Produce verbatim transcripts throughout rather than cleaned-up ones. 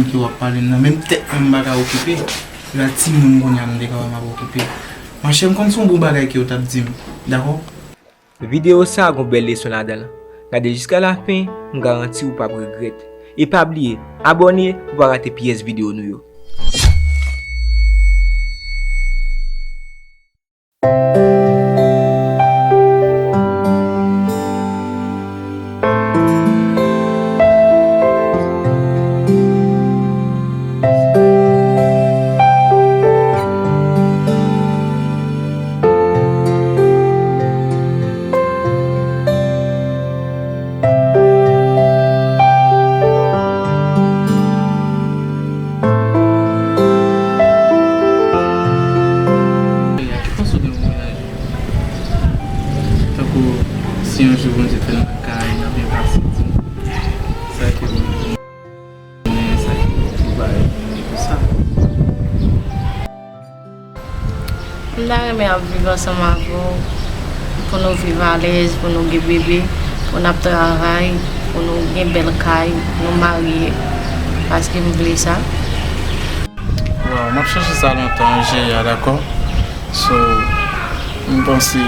Ke w ap pale m nan, menm tèt mwen m pa ka okipe. Epa timoun kounye a m te ka wè m ap okipe. Monchè, m konn se yon bon bagay ke w t ap di m, dakò? Videyo sa a gon bèl leson ladan l. Gade l jiska lafen, m garanti w p ap regrèt. E pa bliye, abòne pou w pa rate pyès videyo nou yo. Ki fason de w menaj ou? Tankou si yon jou Bondye fè n nan kay, n ap byen pase, di m sa ke w renmen, sa ke w bay pou sa. M ta renmen ap viv ansanm avè w, pou nou viv alèz, pou nou gen bebe, pou n ap travay, pou nou gen bèl kay, pou nou marye, paske m vle sa. Waw, m ap chèche sa lontan, Jeya, dakò? So, m panse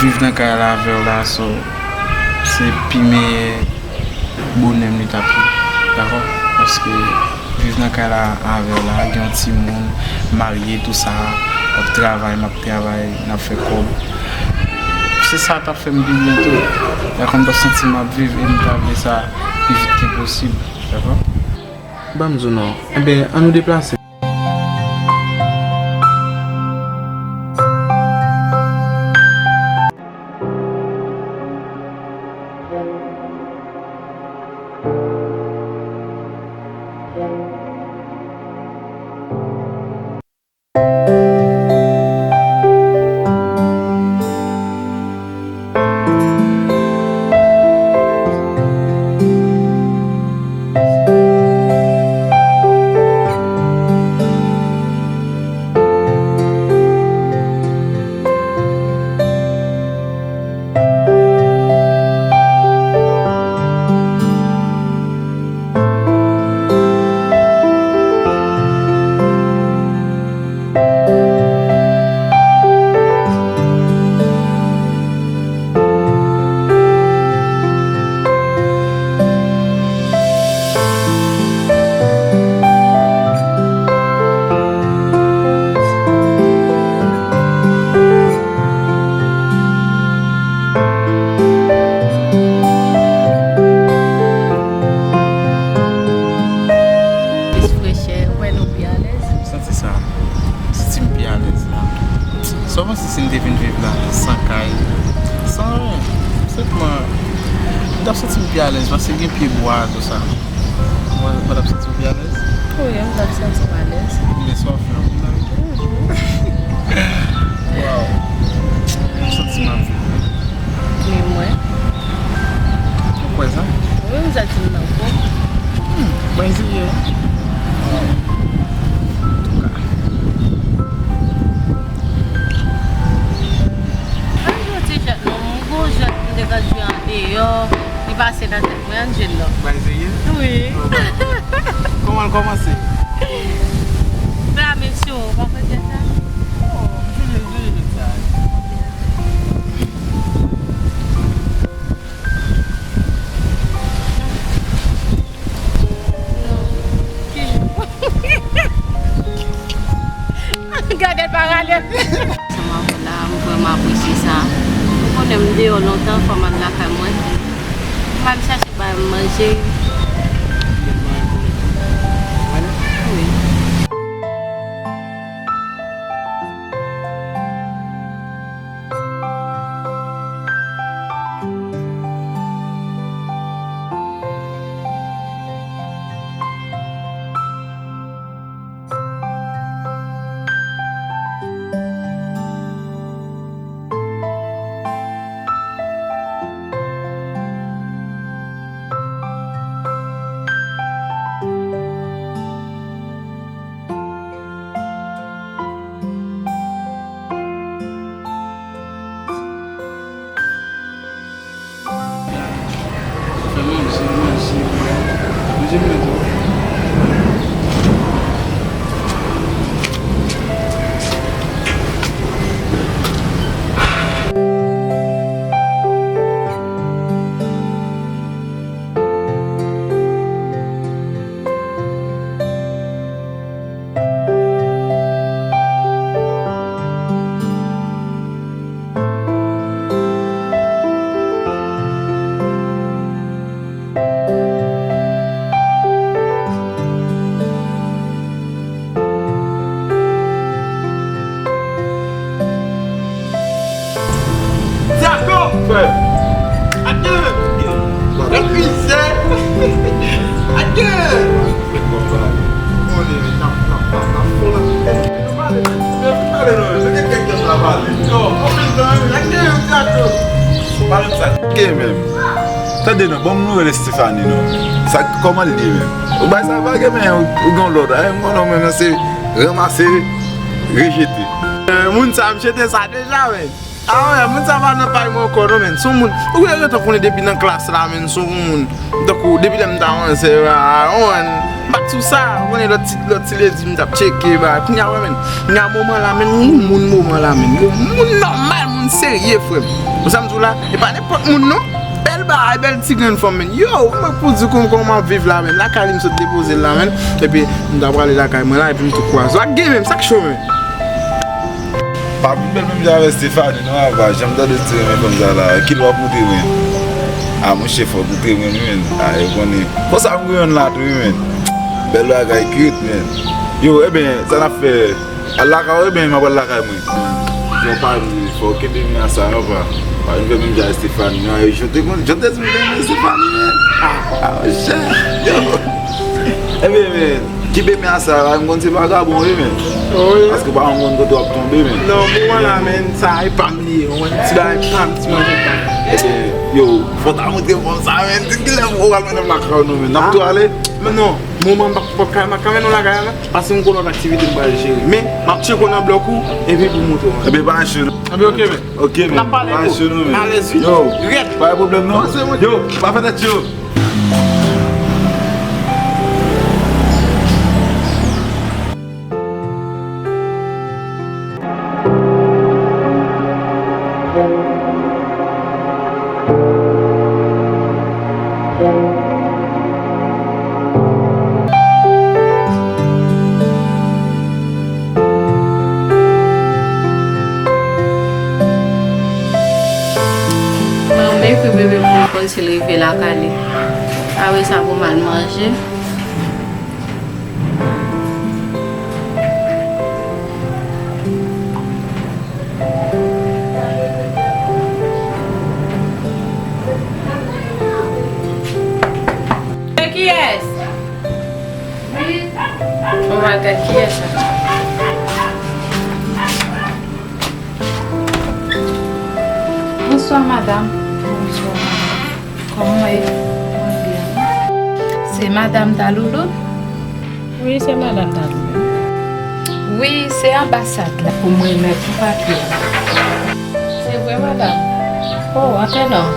viv nan kay la avè w la, so, se pi meyè bonè m li t ap ye, dakò? Paske viv nan kay la avè w la, gen yon timoun, marye, tou sa, w ap travay, m ap travay, n ap fè kòb. Se sa k ap fè m pi byen tou. Dakò, m t ap santi m ap viv e m ta vle sa pi vit ke posib, dakò? Ban m di w non. Enben, ann nou deplase. Plis frechè, ou wè nou pi alèz? M santi sa. M santi m pi alèz la. Sa w panse si n te vin viv la, san kay, san anyen? Senpman, m t ap santi m pi alèz paske gen pye bwa, tou sa. Ou pa t ap santi w pi alèz? Wi, m t ap santi m alèz. Men sa w ap fè anpil la. Waw. M santi m ap viv. Men mwen. Ou kwè sa? Wi, m santi m nan fò. Hmm, mwen di yo. Antouka. Ann jwe ti jwèt non, m gon jwèt m te konn jwe andeyò, li pase nan tèt mwen, ann jwe l non. Bay serye? Wi. Kòman l kòmanse? Fè a mesye w, w pa konn jwèt sa? Oh, m sonje m jwe jwèt sa. Gade l pa rale. Ansanm avè w la, m vrèman apresye sa. Ou konnen m deyò lontan, fò m al lakay mwen. M al chache bay m manje. Wi. Adan! Nan mizè! Adan! Bon, n ap, n ap, n ap, n ap fon la. Pale non, pale non, se gen kèk tan la pale. Yo, anpil tan, adan, adan. Pale sa. Ke menm. Tande non, ban m nouvèl Estefani non. Sa, kòman l ye menm? Ou bay sa vage men, ou, ou gen lòd. Ay, mwen non, men se ranmase, rejete. Eh, moun sa, m jete sa deja, men. Ah, wè, moun sa pa nan pay mwen ankò non, men. Se yon moun, ou gentan konnen depi nan klas la, men, se yon moun. Tankou, depi lè m ta ann sè, ah, on, bat sou sa, ou konnen lòt ti, lòt ti ledi, m t ap tcheke, ba, kounye a, wè, men. Kounye a, moman la, men, yon moun moman la, men. Yon moun nòmal, moun serye, frè m. Ou sa m di w la, e pa nenpòt moun, non. Bèl bagay, bèl ti grenn fanm, men. Yo, mwen pou di kòm, kòman m ap viv la, men. Lakay li, m sot depoze l la, men. Epi, m ta prale lakay mwen la, epi m tou kwaze w ak gen, men, sa k cho, men. Pa vin bèl menm jan avèk Stefani non, apa, janm tande ti renmen fanm sa la, kilè w ap montre mwen? A, monchè, fò w montre mwen, wi, men. A, e konnen. Konsa m gen yonn la tou, wi, men. Bèl bagay, cute, men. Yo, ebyen, sa n ap fè? Al lakay ou, ebyen, m ap al lakay mwen. Jan w pale, fò w kenbe men a sa, apa. Pa vin fè menm jan avèk Stefani non, e jan w te konn, jan w te di m te renmen Stefani, men. A, a, monchè. Yo. Ebyen, men. Kenbe men a sa la, m konn se vagabon wi men. Wi. Paske pa konn kote w ap tonbe men. Non, moman la men, sa e pa m li ye, ou konprann? Ti bagay pa m, ti manje pa m. Ebyen, yo, fò w ta montre fanm sa men, di kilè ou pral mennen m lakay ou non men. N ap tou ale? Men non, moman m p ap, p ap ka, m ap ka mennen w lakay la, paske m gen lòt aktivite m pral jere. Men, m ap tcheke w nan blòk ou, epi pou m montre w. Ebyen, pa anchou non. Ebyen, oke men. Oke men. N ap pale tou. Pa anchou non men. Alèz wi. Yo, rèd. Pa gen pwoblèm non. Yo, pa fè tèt cho. Mwen ekri bebe pou l konn si l rive lakay li. Apre sa pou m al manje. Se kiyès? Oh my God, kiyès sa? Bonswa, madanm. Bonswa, madanm. Kòman w ye? Mwen byen. Se madanm Talouloun? Wi, se madanm Talouloun. Wi, se anbasad la pou mwen remèt ou papye a. Se vre, madanm? Oh, antre non.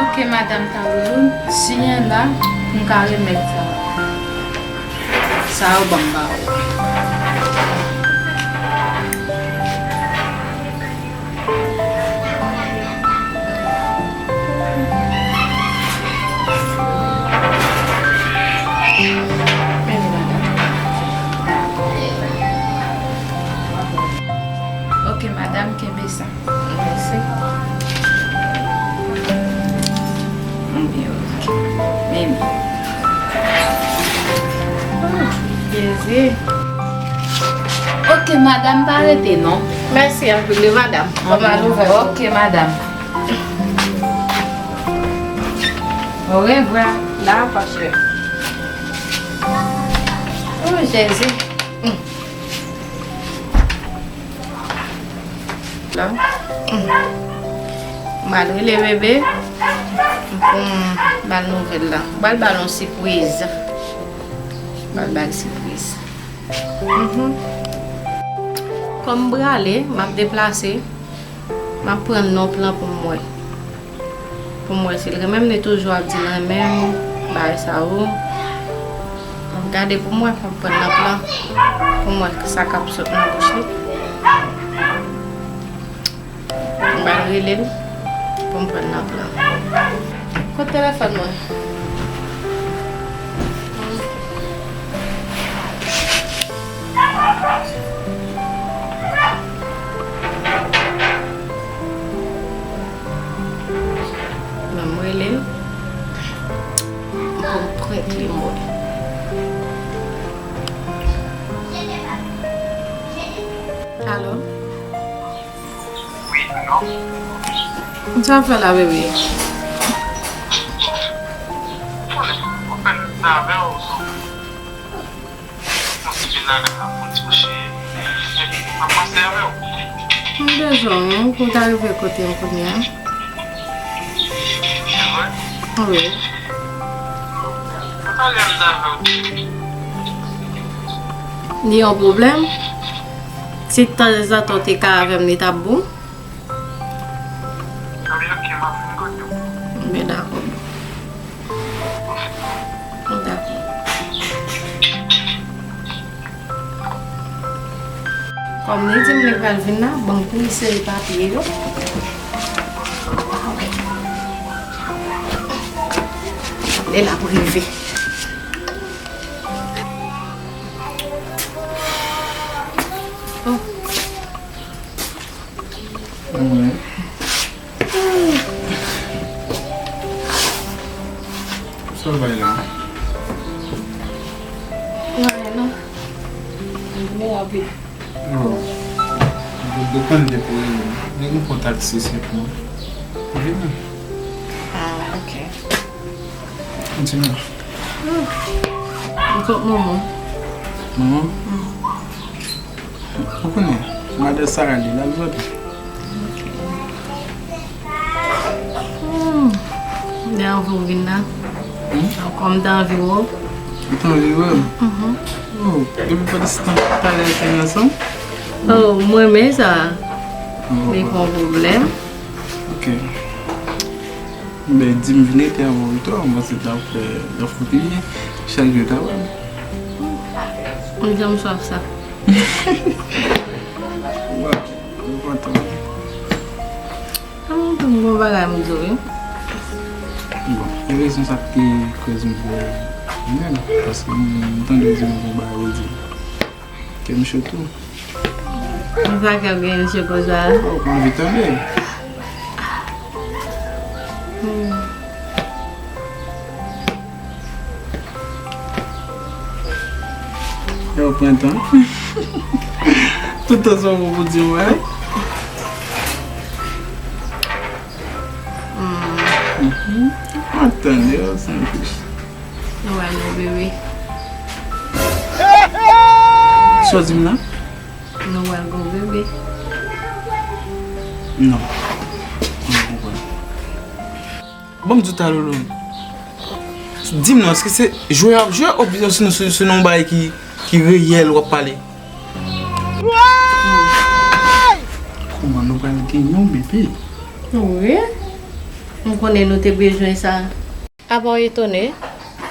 Ok, madanm Talouloun, siyen la pou m ka remèt sa. Sa yo ban m ba ou. Ok, madanm, kenbe sa. Mèsi. Mwen byen, ok. Mimi. Oh, Jezi. Ok, madanm, pa rete non. Mèsi anpil wi, madanm. Ban m al ouvè. Ok, madanm. Orevwa. Dakò, cheri. Oh, Jezi. La. M al rele bebe pou m ba l nouvèl la. M pral ba l yon sipriz. M pral ba l sipriz. Mhm. Kòm m prale, m ap deplase, m ap pran l nan plan pou m wè. Pou m wè si l renmen m, li toujou ap di l renmen m, bagay sa yo. M ap gade pou m wè, pou m pran nan plan, pou m wè sa k ap sot nan bouch li. M pral rele l, pou m pran nan plan. Kot telefòn mwen? Prèt li mwen. Alo? Wi, alo? Sa w ap fè la, bebe? Konnen, mwen fè l avè w, so. Yon ti vin la, lè m ap fon ti kouche. Epi, m ap panse avè w. M bezwen w, wi, pou w ta rive kote m kounye a. Se vre? Wi. Pou talè m ta avè w. Li yon pwoblèm? Si tanzantan w te ka avè m, li t ap bon? Wi, ok, m ap vin kote w. Byen, dakò. Dakò. Kòm li di m li pral vin la, ban m pou li sere papye yo. Lè l ap rive. Oh. Mwen. Sa w bay la? Anyen non. Vini rapid. Oh. Depann de pou li. Li gen kontak si se pou vini. Ah, ok. Kontinye. Hmm. Ou kont manman. Manman? Hmm. Ou konnen, madan Sara li la, l vòlè. Hmm. M te anvi w vin la. Hmm? Ankò m te anvi wè w. Ou te anvi wè m? Mhm. Oh, depi pandan se tan talè te ansanm? Oh, m renmen sa. Oh, li papa. Pon pwoblèm. Ok. Ben, di m vin rete avè w pito, mwen se ta fè yon fout li, chak jou ta wè m. M janm swaf sa. Waw, mwen kontan. Ah, m gon bagay m di w, wi. Bon, e rezon sa k te koz m vle vin, paske m tande w di m gon bagay ou di. Kè m cho tou. Sa kè w gen je konsa? Oh, m anvi tande. Hmm. Yo pran tan. Tout tan sa w pou di mwen. Hmm. Mhm. Mwen tande yo, se yon plis. Nou wè nou bebe. Sa w di m la? Nou pral gon bebe. Non. Mwen pa konprann. Ban m di w ta, Loulou. Di m non, èske se jwe w ap jwe oubyen se, se, se nan yon bagay ki, ki reyèl w ap pale? Kòman nou pral gen yon bebe? Wi. M konnen nou te bezwen sa. Apa w etone?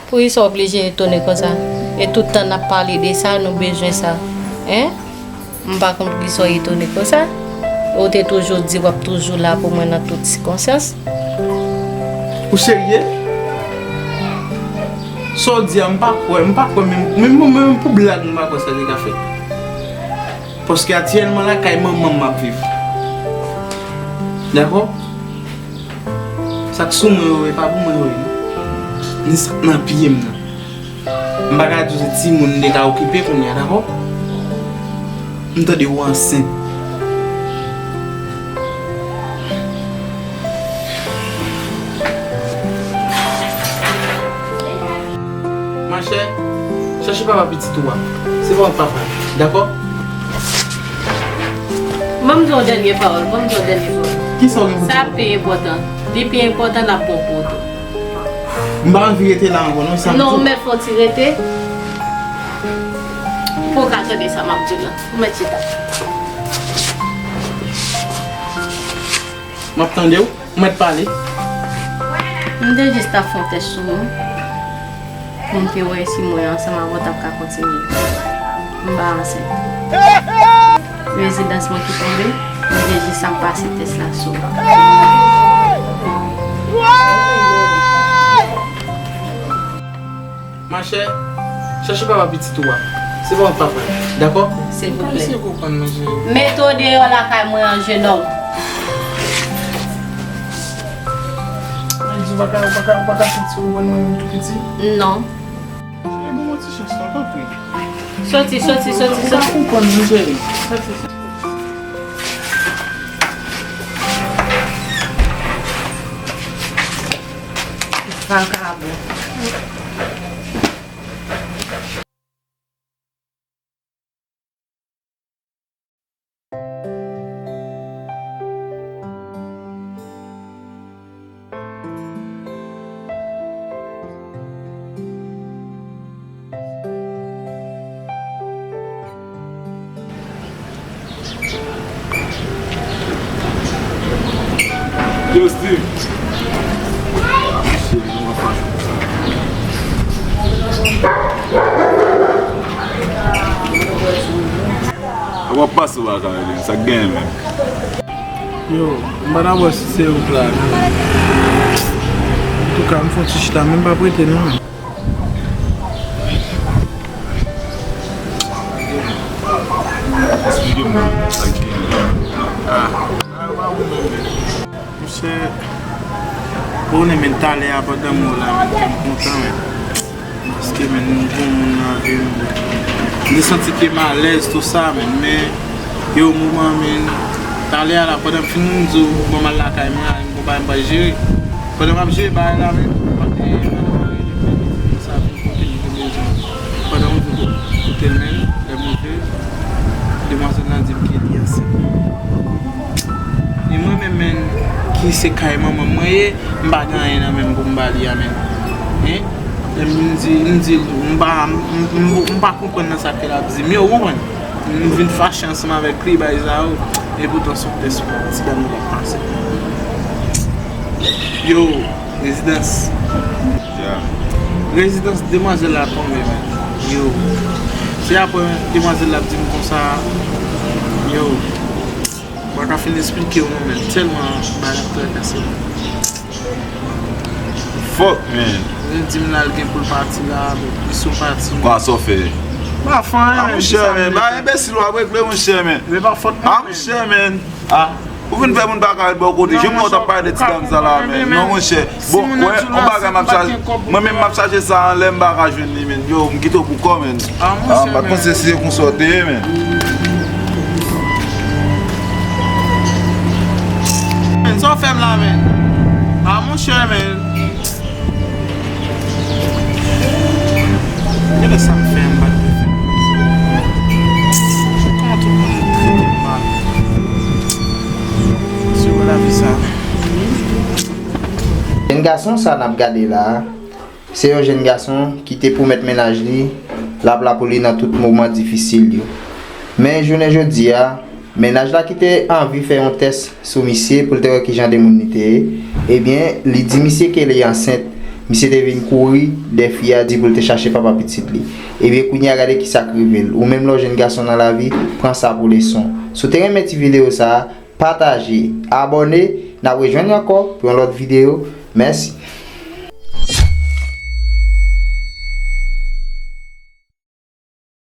Poukisa w oblije etone konsa? E tout tan n ap pale de sa, nou bezwen sa. Hein? M pa konn poukisa w etone konsa. Ou te toujou di w ap toujou la pou mwen nan tout sikonstans. Ou serye? Sa w di a, m pa kwè, m pa kwè menm, menm, menm pou blag, m pa kwè sa te ka fèt. Paske aktyèlman la, kay manman m m ap viv. Dakò? Sa k sou mwen yo, e pa pou mwen yo ye, non. Ni sa k nan pye m nan. M pa ka di w se timoun m te ka okipe kounye a, dakò? M tande w ansent. Machè, chache papa pitit ou a. Se pa yon papa, dakò? Ban m di w dènye pawòl, ban m di w dènye pawòl. Kisa w gen pou di? Sa pi enpòtan. Li pi enpòtan, l ap bon pou ou tou. M pa anvi rete la ankò, non, sa m di. Non, men fò ti rete. Pou w ka tande sa m ap di w la. Ou mèt chita. M ap tande w. Ou mèt pale. M te jis t ap fè yon tès sou ou. Pou m te wè si mwen ansanm avè w t ap ka kontinye. M pa ansent. Rezidans mwen ki tonbe, m te jis ap pase tès la sou ou. Machè, chache papa pitit ou a. Se pa yon papa, dakò? Silvouplè. Mete w deyò lakay mwen an, jenòm. Ou pa ka, ou pa ka, ou pa ka santi ou wè mwen menm tou piti? Non. Cheri, ban mwen ti chans la, tanpri. Soti, soti, soti, soti. Ou pa konprann, non, cheri. Soti, soti. Vakabon. Yo, Steve. Ah, mesye, nou pa fache konsa. A w ap pase w pa ka rele m, sa k genyen menm? Yo, m pa ta wè si se ou k la. Antouka, m fè yon ti chita, men m p ap rete non. Esplike m sa k genyen. Ah. Monchè, ou konnen, men, talè a pandan m wè w la, men, kè m kontan, men. Paske, men, nou gon moun nan vi m, men. M te santi ke m alèz, tou sa, men, men, gen yon moman, men, talè a la, pandan m fin di w, bon, m al lakay mwen, m gon bagay m pral jere. Pandan m ap jere bagay la, men, pandan m ap jere bagay la, men, sa vin kote m te bezwen. Pandan m di kote l, men, lè m rive, demwazèl la di m ke li ansent. E mwen menm, men, ki se kay manman mwen ye, m pa gen anyen nan men m pou m ba li a, men. Hein? Lè m di, m di, m pa, m, m, m, m pa konprann nan sa ke l ap di m yo, ou konprann? M vin fache ansanm avèk li, bay sa yo. E poutan se yon tès ti dam nan t ap pase. Yo, rezidans. Yeah. Rezidans demwazèl la tonbe, men. Yo. Se apre demwazèl la ap di m konsa. Yo. M pa ka fin esplike w non, men. Tèlman bagay ap trakase m. Fuck, man. Yo di m la, l gen pou l pati la, men li sou pati. Kwa sa w fè? Pa fè anyen, men, monchè, men. Ba enbesil w ap regle, monchè, men. Men pa fòt mwen, men. Ah, monchè, men. Ah, ou vin fè moun pa ka ret bò kote. Non, monchè, ou pa konprann, men. Non, monchè. Bon, wè, yon bagay m ap chache. Mwen menm m ap chache sa anlè, m pa ka jwenn li, men. Yo, m kite w pou kò, men. Ah, monchè, men. Ah, m pa t panse se konsa w te ye, men. Men, sa w fè m la, men? Ah, monchè, men. Gade sa m fè, m pa t dwe fè. Kòman tout moun trete m mal? Si w wè lavi sa. Jèn gason sa n ap gade la a, se yon jèn gason ki te pwomèt mennaj li, l ap la pou li nan tout moman difisil yo. Men jounen jodi a, mennaj la ki te anvi fè yon tès sou misye pou l te wè kijan de moun li te ye, ebyen, li di misye ke li ansent. Misye te vin kouri dèyè fi a, di pou l te chache papa pitit li. Ebyen, kounye a gade kisa k rive l. Ou menm lè w jèn gason nan lavi, pran sa pou leson. Si w te renmen ti videyo sa a, pataje, abòne, n ap rejwenn ankò pou yon lòt videyo. Mèsi.